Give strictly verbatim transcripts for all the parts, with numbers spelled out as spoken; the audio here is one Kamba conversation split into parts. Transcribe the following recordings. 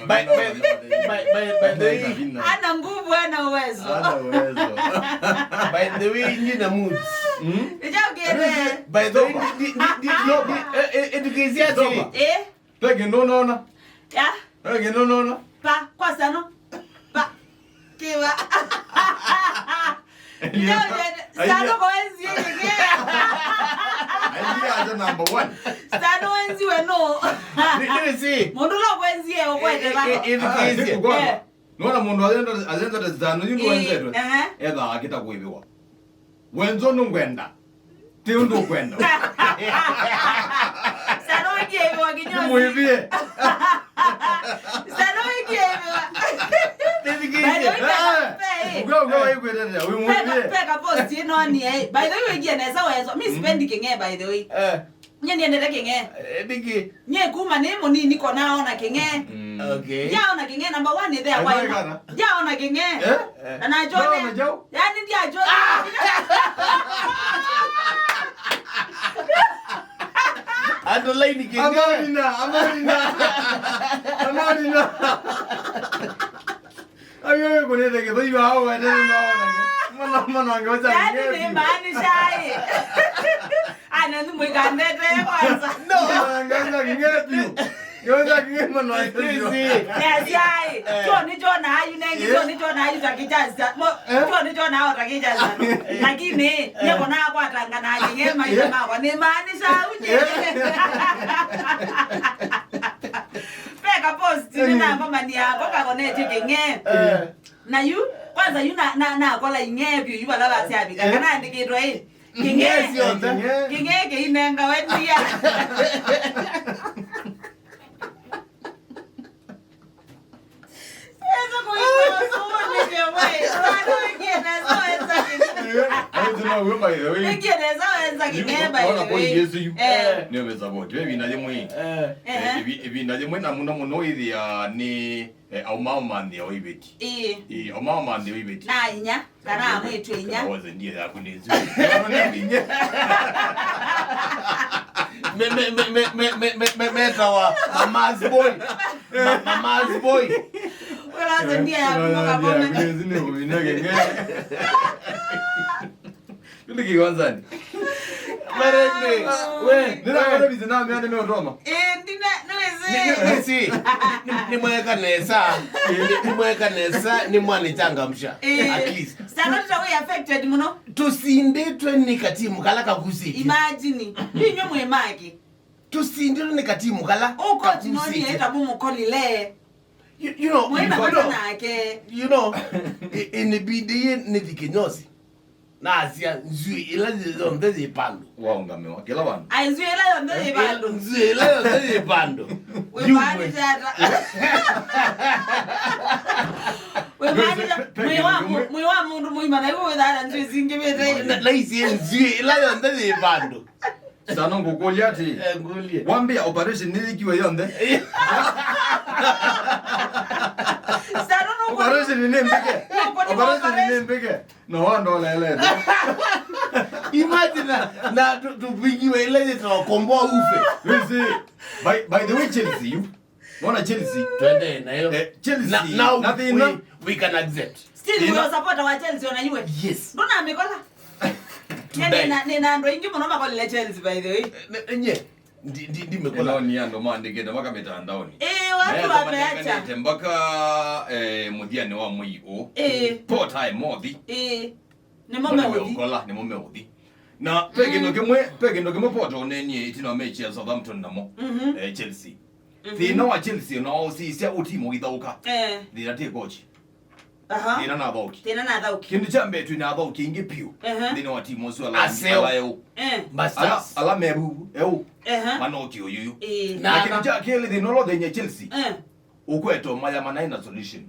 By, by, by, by, by the way, ana nguvu, ana uwezo. Ana uwezo. By the way, nyie na moods. Hmm? Nĩkyo kĩte. By the way, di, di, di, di, no, di, eh, eh, eh, ndikĩsya ati. Eh? Peke nũnona. Ya. Peke nũnona. Pa, kwa sano. Pa. Kĩwa. Ndio, ndio, sano kwa wenzi yeye. Idea number one. Sano wenzi we no. Ni, ni si. Mũndũ no wenzi yeye, ũkwete. Eh, eh, eh, eh, ah, eh, eh. Nona mũndũ azenda, azenda sano, yundu wenzetwe. Eh, eh. Etha akita kuibiwa. Wenzo nũngwenda. Ti ũndũ ũkwenda. Sano wĩkĩĩwa kinyozi. Mwĩvie. Sano wĩkĩĩwa. Tĩthikĩĩsye. By the way, eh, peka, peka post ĩno ni, eh. By the way, wĩkie nesa wezo. Mi sipendi kĩng'ee, by the way. Eh. Nye niendete kĩng'ee. Eh, ndiki. Nye kuma nĩ mũnini ko naona kĩng'ee. Mm. Okay. Ndiaona kĩng'ee number one ĩthea kwa ima. Ndiaona kĩng'ee. Eh? Na najone. Ndiaona jau. Yani ndiajone. Underline kĩng'ee. Amarina, amarina. Amarina. Ayo, kunete ke bai wao, wete no. Mana, mana, ngewacha. Yani ni maani shai. Ana ni mwikandete kwanza. No, ngewacha kĩng'ee biũ. Ngewacha kĩng'ee mana. Yes, ai. Cho ni cho na ayu nengi, cho ni cho na ayu takijaza. Mo, cho ni cho na takijaza. Lakini, yeko na kwa tanga na kĩng'ee maisha makwa. Ni maani shai. Peka post, nĩ namba mani yako kakonete kĩng'ee. Eh. Na yu, kwanza yu na, na, nakola ing'ee vyũ yu vala vasyavika. Eh. Kana andĩkĩtwe ĩ. Kĩng'ee. Ing'ee syonthe. Kĩng'ee kĩinengawe ndia. Yesu kuisosooneke we. Sano wĩkie nesa wesa kĩng'ee. Eh, eh, no, we, by the way. Wĩkie nesa wesa kĩng'ee, by the way. Yesu yu. Eh. Nĩ ũmĩsapoti. We ĩvinda yĩmwe. Eh. Eh, ĩvi-, ĩvinda yĩmwe na mũno mũno ĩthĩa nĩ Eh, auma manthĩa o iveti. Ĩĩ. Ĩĩ, auma manthĩa o iveti. Na inya, kana amwĩtwe inya. Oze ndiye yaku nĩ nzuri. Me, me, me, metawa mama's boy. Ma-, mama's boy. Wala oze ndiye yaku. Ndiye yaku nĩ nzuri, nĩ nzuri. Nĩ kĩwanzani. Marende. We, nĩnakona bizi na mĩana nĩ ũtoma. Eh, ndina, nĩwĩsĩ. Nĩ, nĩ, nĩ, si. Nĩ, nĩ mweka nesa. Nĩ, nĩ mweka nesa, nĩ mwana changamsha. Eh. At least. Sano tũta we affected mũno. Tũsindĩtwe nĩ katimu kala kakusĩtye. Imagine. Inywe mwĩ make. Tũsindĩtwe nĩ katimu kala kakusĩtye. Ũkoti noni eta mũmũkolile. You, you know, mwĩ na you know, bata nake. You know, i-, inibidi nĩthike nyosi. Nasya, nzw'ĩĩ ila yonthe yĩ vandũ. Waũngamĩwa kĩla vandũ. Ai, nzw'ĩĩ ila yonthe yĩ vandũ. Nzw'ĩĩ ila yonthe yĩ vandũ. Wĩmaanisha ata? Wĩmaanisha mwĩĩ wa mũ-, mwĩĩ wa mũndũ mũima na iwe wĩthaa na nzw'ĩĩ singĩvĩte. Na, na ici nzw'ĩĩ ila yonthe yĩ vandũ. Sano ngũkũlya atĩ, eh, ngũlye. Wambĩa operation nĩyĩkiwe yonthe? Sano nũkũlya. Operation nĩ mbĩke. Nũkũlya operation nĩ mbĩke. No, wandolelete. Imagine na, na tu-, tũvingiwe ila yĩtawa komboa ufe. Wĩsĩ, by, by the way, Chelsea, you. Wona Chelsea? Twende nayo. Eh, Chelsea. Na, now na thĩna. We, we can accept. Still, we are supporter wa Chelsea, ona iwe. Yes. Ndona amekola. Today. Nina, nina andũ aingĩ mũno makolile Chelsea, by the way. Eh, ne-, nye. Ndi, ndi, ndi mekola. Ĩno nĩ andũ maandĩkĩte mpaka mĩtandaonĩ. Eh, watu wameacha. Mpaka, eh, mũthianĩ wa mwei ũũ. Eh. Pota emothi. Eh. Nĩmo meũthi. Ũkola, nĩmo meũthi. Na pe kĩndũ kĩmwe, pe kĩndũ kĩmwe Potter ũneenie ĩtina wa mechi ya Southampton namo, mhm, eh, Chelsea. Mhm. Thĩna wa Chelsea, ona waũsisya ũtimu ũithaũka. Eh. Thĩna ti coach. Aha. Thĩna na athaũki. Thĩna na athaũki. Kĩndũ kya mbee, twĩ na athaũki aingĩ piũ. Aha. Thĩna wa timu ũsu ala, aseo, ala eũ. Eh. Ala, ala mevu, eũ. Aha. Manoki ũyũyũ. Eh. Na, na kĩndũ kya kelĩ, thĩna ũla ũthĩny'a Chelsea. Eh. Ũkwetwa maya manaĩ na solution.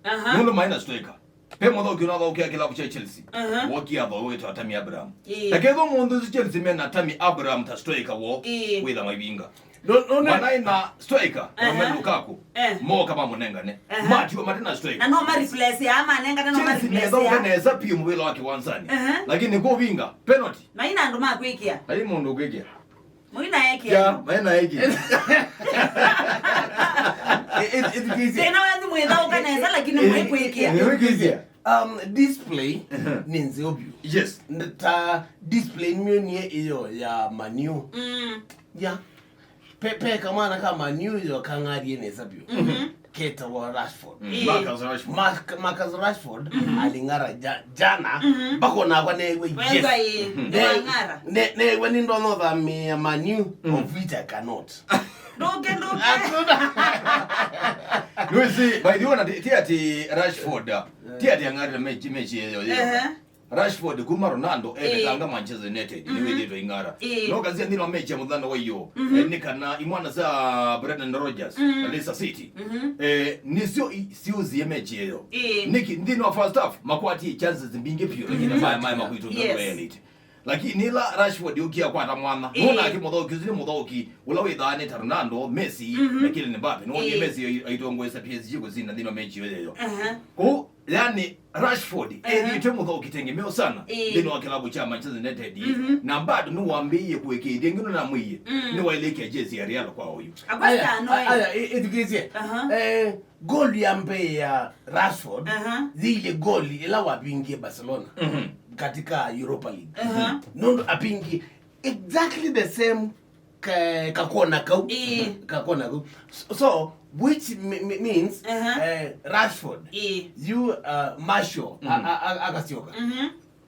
Aha. Nũndũ maĩ na striker. Pe mũthaũki ũnathaũkĩa kĩlavu kya Chelsea. Aha. Wokie athaũ wĩtawa Tammy Abraham. Ĩĩ. Na kethwa mũndũ ũsu Chelsea mena Tammy Abraham ta striker woo, ĩĩ, wĩtha maivinga. No, no, no. Manaĩ na striker, aha, Romelu Lukaku. Eh. Moka mamũnengane. Aha. Matiwa mate na striker. Na no ma replace ya, manengane no ma replace ya. Chelsea methaũka nesa piũ mũvĩla wa kĩwanzanĩ. Aha. Lakini kũvinga, penalty. Maina andũ ma kwĩkĩa. Ai mũndũ kwĩkĩa. Mũina eke. Ya, maina eke. Kwĩkĩthya. Um, display nĩ nzeo vyũ. Yes. N- ta display nĩmyonie ĩyo ya Man U. Mm. Ya. Pe, pe kamwana ka Man U yo kang'arie nesa vyũ. Ketawa Rashford. Mm. Marcus Rashford. Mark, Marcus Rashford aling'ara ja, jana mpaka onakwa neew'a yes. Wengwa ĩ, Ne- nĩwang'ara. Ne- neew'a nĩndona ũthamĩĩa Man U, of which I cannot. Ndũke, ndũke. Hakuna. Nĩwĩsĩ, by the way, ona ti ti ati Rashford, ti ati ang'arire mechi mechi yeyo yeyo. Ehe. Rashford kuma Ronaldo evetanga Manchester United nĩwĩthĩtwe ing'ara. Ĩĩ. No kazia nthĩnĩ wa mechi ya mũthano wa iyo, eh, nĩ kana imwana sya Brendan Rodgers na Leicester City, eh, nĩsyo i- siuzie mechi yeyo. Ĩĩ. Nĩkĩ nthĩnĩ wa first half makwatie chances mbingĩ vyũ, lakini maĩ maĩ makwitũ nthĩnĩ wa elite. Lakini ĩla Rashford ũkia kwata mwana, ĩĩ, nũnake mũthaũki ũsu nĩ mũthaũki ũla wĩthaa nĩ ta Ronaldo, Messi, na Kylian Mbappe. Nũndĩ Messi ai- aitongoesya P S G kũsinda nthĩnĩ wa mechi ĩyo yeyo. Aha. Kũu, yani, Rashford ethĩĩtwe mũthaũki tengemeo sana nthĩnĩ wa kĩlabu kya Manchester United, na bado nĩwambĩĩie kũĩkĩĩthya ngĩ nũnamwĩie nĩwaĩlĩkĩa jezi ya Real kwa oyu. Akwasya anoe. Aya, ĩ- ĩthukĩĩsye. Aha. Eh, goli ya mbee ya Rashford yĩilye goli ĩla wavingie Barcelona katika Europa League. Aha. Nũndũ avingie exactly the same ka- kakona kau. Ĩĩ. Kakona kau. So, so which m- m- means eh, Rashford, you, uh, Martial, a- a- a- akasyoka.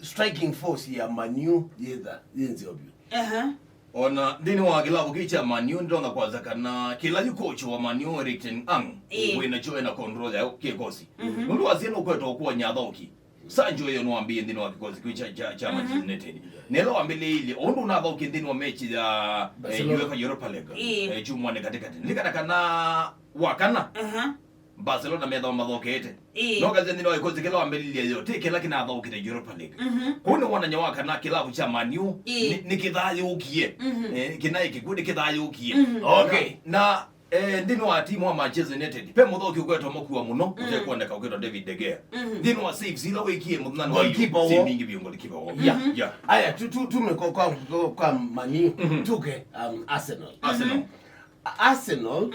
Striking force ya Man U yĩtha yĩ nzeo vyũ. Aha. Ona nthĩnĩ wa kĩlabu kĩĩ kya Man U nĩtonga kwasya kana kĩla yu coach wa Man U, Erik ten Hag, wĩna kyo ena control ya kĩkosi. Nũndũ wasye nũkweta ũkuany'a athaũki. Sancho ĩyo nĩwambĩĩe nthĩnĩ wa kĩkosi kĩu kya, kya, kya Manchester United. Na ĩla wambĩlĩĩilye, ũndũ ũnathaũkie nthĩnĩ wa mechi ya eh, UEFA Europa League, eh, kyumwanĩ katĩkatĩ. Nĩlikana kana wakana Barcelona methĩwa mathokeete. No kazia nthĩnĩ wa kĩkosi kĩla wambĩlĩlye yo, ti kĩla kĩnathaũkĩte Europa League. Kũu nĩ wonany'a wa kana kĩlavu kya Man U nĩ- nĩkĩthayũũkie. Eh, kĩnaĩ kĩkw'ũ nĩkĩthayũũkie. Okay. Na Eh, nthĩnĩ wa timu wa Manchester United, ve mũthaũki ũkwetwa mũkua mũno ũtekwoneka ũkwĩtwa David De Gea. Nthĩnĩ wa saves ila wĩkie mũthenya wa Goalkeeper save wo. Ingĩ vyũ goalkeeper wo. Yeah. Yeah. Aya, tu- tu- tume kwa, kwa, kwa, kwa Man U, tuke um, Arsenal. Arsenal. Arsenal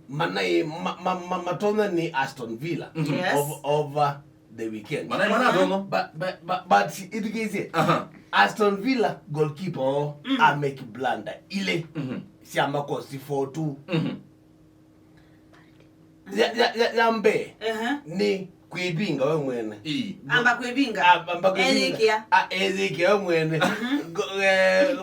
manai ma- ma- ma- matonya nĩ Aston Villa. Yes. Ov- over the weekend. Manai manatonya. But, but, but, but ithukĩĩsye. Aha. Aston Villa goalkeeper o amake blunder ile sya makosi four two. Ya, ya, ya, ya mbee nĩ kwĩvinga we mwene. Ii. Amba kwĩvinga. Amba kwĩvinga. Eyĩkĩa. A- eyĩkĩa we mwene. Go- eh,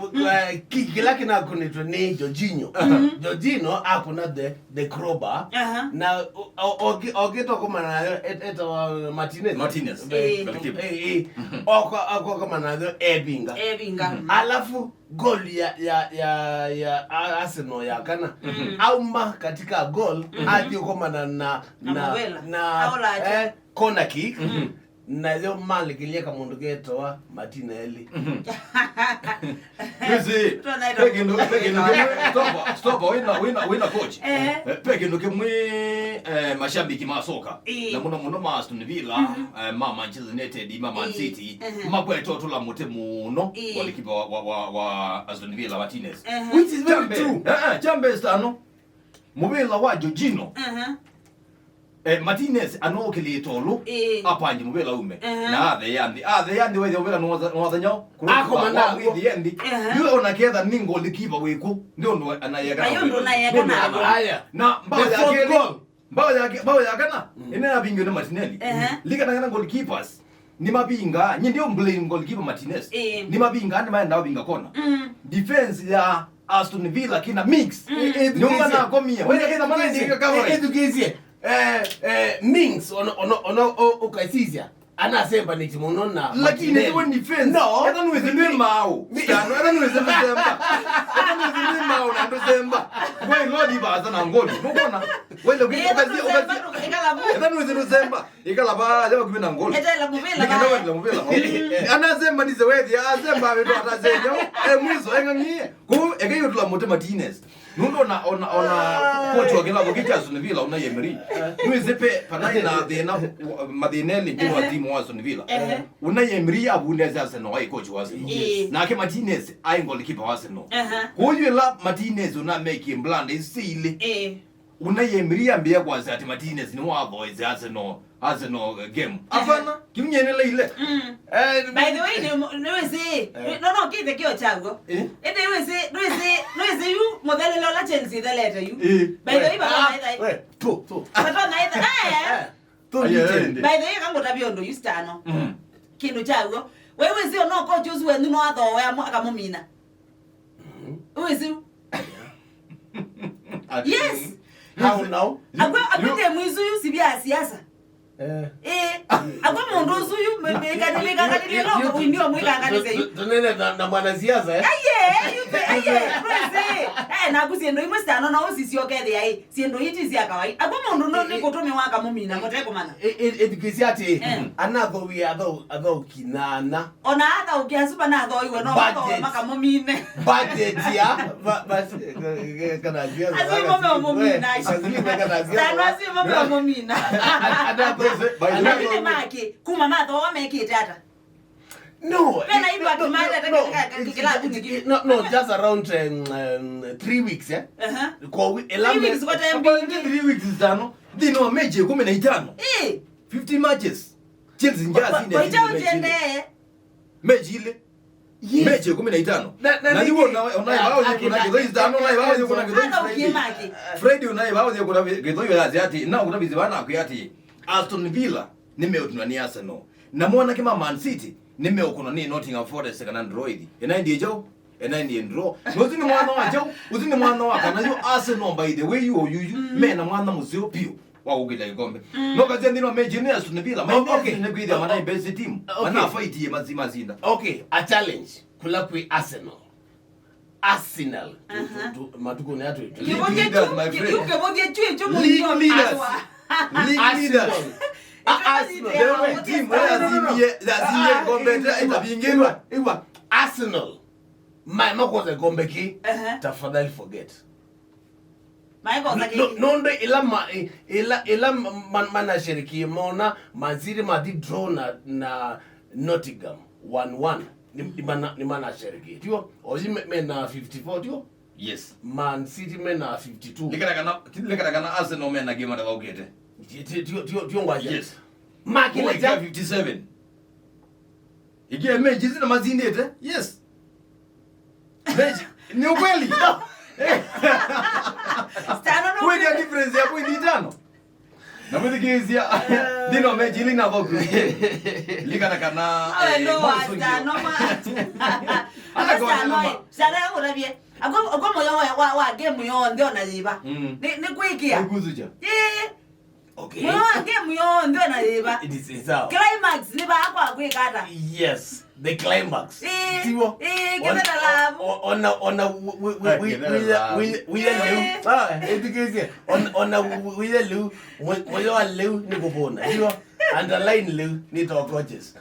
eh, ki- kĩla kĩnakunĩtwe nĩ Jorginho. Jorginho akuna the, the crowbar. Aha. Na o- o- oki- okĩta ũkoma nayo et- etawa Martinez. Martinez. Eh, goalkeeper. Eh, eh. Oko- okoma nayo evinga. Evinga. Alafu goli ya, ya, ya, ya A- Arsenal ya kana auma katika gol athi ũkomana na na, na, na corner kick. Nayo malikĩlya kamũndũ ketawa Martinelli. Nĩsĩ, ve kĩndũ ve kĩndũ kĩmwe, stop, stop, wĩna wĩna wĩna coach. Eh, ve kĩndũ kĩmwe, eh, mashabiki ma soka na mũno mũno ma Aston Villa, eh, ma Manchester United, ma Man City, makwete ũtũla mũtĩ mũno golikipa wa, wa, wa, wa Aston Villa, Martinez. Which is very true. Eh, eh, chambe stano. Mũvĩla wa Jorginho. Eh, Martinez anookĩlĩte ũlũ, apangye mũvĩla ume, na atheea nthĩ. Atheea nthĩ, wethĩa mũvĩla nĩwathanyao kũwĩthĩe nthĩ. Yu ona ketha nĩ ngolikiva wĩkũ, nĩ ũndũ anayeka na mbao ya kelĩ. Mbao ya ke- mbao ya kana ĩna yavingiwe nĩ Martinelli. Likana kana goalkeepers nĩmavingaa, nyie ndi blame goalkeeper Martinez. Nĩmavingaa, nĩmaendaa ũvinga kona. Defense ya Aston Villa kina mix. Nyũmba nakomia. Wenda kĩna mana ndika coverage. Ethukĩĩsye. Eh, eh, Mings, ono, ono, ono, o- ũkaisisya anasembanĩtye mũno na lakini Martinelli. Nĩwe defense. No. Etha nĩwĩsĩ nĩ maũ. Stano, etha nĩwĩsĩ ndũsemba. Etha nĩwĩsĩ nĩ maũ na ndũsemba. Why Lord ibaza na ngoli? Nũkona? Wele ukazia ukazia. Etha nĩwĩsĩ ndũsemba. Ĩkala vaa ya vakuvĩ na ngoli. Etela mũvĩla. Nĩkenda vaa. Wetela mũvĩla. Anasembanĩsye wethĩa, asemba wĩtũ atasenja. E mwiso eng'ang'ie. Kũu eke yũtũla mũtĩ Martinez. Nũndũ ona ona ona coach wa kĩlavu kĩu kya Aston Villa, Unai Emery. Nĩwĩsĩ pe panai na thĩna, mathĩna elĩ nthĩnĩ wa timu wa Aston Villa. Unai Emery avundĩasya Arsenal, aĩ coach wa Arsenal. Nake Martinez aĩ goalkeeper wa Arsenal. Kũu yu ĩla Martinez ũnamekie blunder isu ilĩ. Unai Emery ambĩĩa kwasya atĩ Martinez nĩwathoeesye Arsenal, Arsenal game. Hapana, kĩu nyeneleile. Mm. Eh, by the way, nĩ, nĩwĩsĩ, eh, no, no, kĩte kĩo kyaguo. Eh? Ĩndĩ wĩsĩ, nĩwĩsĩ, nĩwĩsĩ yu mũthelele ũla Chelsea ĩthelete yu. Eh. By the way, we, baba, ah, naitha, we, tu, tu. Baba naitha, eh. Eh, tu. Aye, ende. By the way, kangũtavya ũndũ yu Stano. Mm. Kĩndũ kyaguo. We wĩsĩ ona coach ũsu wenyu no athoe akamũmina. Wĩsĩ? Yes. How now? Akwa, akwa te mwizu yu sibia siasa. Eh. Eh. Akwa mũndũ ũsu yu, me, me, kanile, kanile, no, uinio mwe kanganise yu. Tunene na, na mwanasiasa, eh? Aye, yu te, aye, wĩsĩ. Eh, na kusiendo imwe Stano na usisio kethia, eh. Siendo iti sia kawaida. Akwa mũndũ no, eh, nĩ kũtũmĩwa akamũmina, mũtekũmana. Ĩthukĩĩsya atĩ, eh, anathowie athau-, athaũki nana. Ona athaũki asu manathoiwe, no mathoe makamũmine. Budget ya, ba-, ba-, kana njia asu imo meũmũmina. Asu imo kana njia Stano asu imo meũmũmina. By the way, make, kuma mathoa mekĩte ata? No, vena indo no, atumate no, no, kĩla no, no, just around, um, um, three weeks, eh? Uh-huh. Kwa wi-, ĩla three weeks, what time about being three weeks Stano. Thĩnĩ wa mechi ĩkũmi na itano. Eh. Fifty matches. Chelsea nja kwa, kwa, kwa mechi ile. Mechi ile. Yes. Mechi ĩkũmi na itano. Na, na, na nĩw'o ona, ona ĩvaa ũyĩkũna kĩthoi Stano, ona ĩvaa ũyĩkũna kĩthoi Friday. Friday ona ĩvaa ũyĩkũna kĩthoi yasya atĩ, na ũkũna vizi vana kwĩ atĩ, Aston Villa nĩmeũtinwa nĩ Arsenal. Na mwanake ma Man City nĩmeũkũnwa nĩ Nottingham Forest kana draw ĩthi. Ĩnaendie kyaũ? Ĩnaendie draw. Na ũsu nĩ mwana wa kyaũ? Ũsu nĩ mwana wa kana yu Arsenal, by the way, yu oyu yu. Mm. Mena mwana mũseo piũ wa kũkĩlya kĩkombe. Mm. No kasya nthĩnĩ wa mechi nĩ Aston Villa. Oh, okay. Nĩ kwĩthĩa mana best team. Okay. Mana fight ye mazi-, mazinda. Okay, a challenge. Kula kwĩ Arsenal. Arsenal. Aha. Tu, tu, matukũ nĩ atũ. Kĩvũthya kyu, my friend. Kĩu kĩvũthya kyu ĩkyo league leaders. League leaders. Arsenal. Arsenal. The only team where yazimie, yazimie kombe ĩtavingĩlwa. Igua. Arsenal. Mai makosa kombe ki. Aha. Tafadhali forget. Maikosa kĩngĩ. Nũndũ ĩla ma-, ĩ-, ĩla, ĩla ma-, ma-, manasherekie mona Man City mathi draw na, na Nottingham one one. Nĩ, nĩ mana-, nĩ manasherekie. Tio? Ozi me, mena fifty-four, tio? Yes. Man City mena fifty-two. Likana kana, likana kana Arsenal mena game atakaukĩte. Ti-, ti-, tio, tio, tio ngwasya. Yes. Makile fifty-seven. Ikia mechi zina mazindĩte? Yes. Mechi. Ni ukweli. Stano no. Kweli ya difference ya point itano. Na mwĩthikĩĩsya. Ndino mechi ili na thoku. Likana kana, eh, no, Stano ma. Ana kwa Stano, eh. Stano ya kũtavye. Ako, ako moyo wa, wa, wa game yonthe ona yiva. Mm. Ni, ni kwĩkĩa. Ni kuzuja. Eh. Okay. Muno wa game yonthe na yiva. It is, it's out. Climax nĩ vaa kwa kwĩka ata? Yes, the climax. Eh, tiwo. Eh, kĩveta lavu. Ona, ona, ona, wi-, wi-, wi-, wile, wile, wile lĩu. Eh. Ah, ĩthukĩĩsye. Ona, ona, wi-, wile lĩu. Mwe-, moyo wa lĩu nĩ kũvũna. Tiwo. Underline lĩu nĩ toko coaches.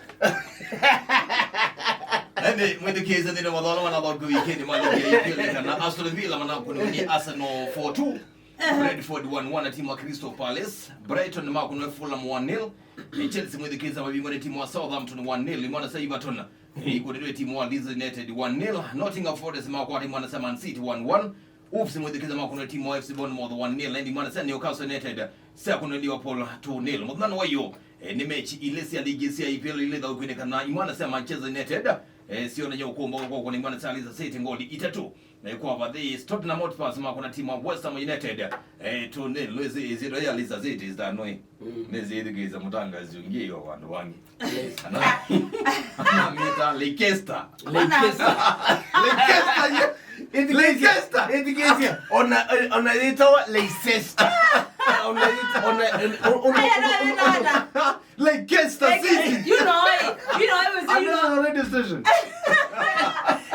Ende, mwĩthukĩĩsye nthĩnĩ wa mathono mana thoku wikendi, malĩkia ikĩlĩka na Aston Villa manakũnĩwa nĩ Arsenal four two. Brentford one one na timu wa Crystal Palace. Brighton makũnĩwe Fulham one nil. Chelsea mwĩthukĩĩsya mavingwa nĩ timu wa Southampton one nil. Imwana sya Everton ikũnĩwe timu wa Leeds United one nil. Nottingham Forest makwata imwana sya Man City one one. Wolves mwĩthukĩĩsya makũnĩwe timu wa F C Bournemouth one nil. Na imwana sya Newcastle United syakũnĩwe Liverpool two nil. Mũthenya wa ĩyo, eh, nĩ mechi ilĩ sya ligi sya E P L ilĩ thaũkwĩnĩ kana imwana sya Manchester United, eh, syonany'a ũkũmba kwa kũna imwana sya Leicester City ngoli itatũ. Na kwa vathi, Tottenham Hotspurs makũna timu wa West Ham United, eh, two nil. Nĩsĩ ĩsyĩtwa ya Leicester City, Stano. Mm. Nĩsĩ ĩthukĩĩsya mũtangaasi ũngĩ wa vandũ vangĩ. Yes. Ana, ana mĩta Leicester. Leicester. Leicester, ye. Leicester. Ĩthukĩĩsya. Ona, ona yĩtawa Leicester. Ona yĩta-, ona, ona, ona, ona, ona, ona. Leicester City. You know, eh, you know, I was, you know. Another radio station.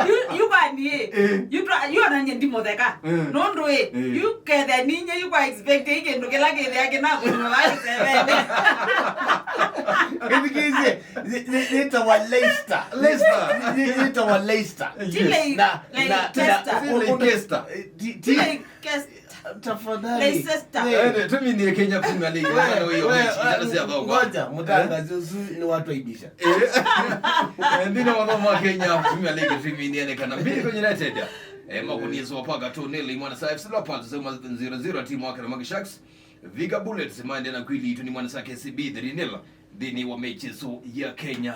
You, you kwani, eh. Eh. You try, you onanye ndimũtheka. Eh. Nũndũ, eh, eh, you kethe ninye, you kwa expect kĩndũ kĩla kĩthĩa kĩna kũnywa vale sevene. Ĩthukĩĩsye, nĩ, nĩ, nĩtawa Leicester. Leicester. Nĩ, nĩ, nĩtawa Leicester. Yes. Ti Leicester. Na, na, na, Leicester. Ti, ti, Leicester. Tafadhali. Leicester. Eh. Eh, tũminie Kenya Premier League. We, we, we, we, ngoja, mũtangaasi ũsu nĩwatwaibisha. Eh. Eh, nthĩnĩ wa mathomo ma Kenya Premier League, tũminie nĩ kana Bidco United Eh, makonie Sofapaka two nil, Imwana sa F C Leopards, Zuma zero zero, timu wa Karamagi Sharks. Vihiga Bullets, maende na kwili itu ni Imwana sa K C B three nil, nthĩnĩ wa mechi ĩsu ya Kenya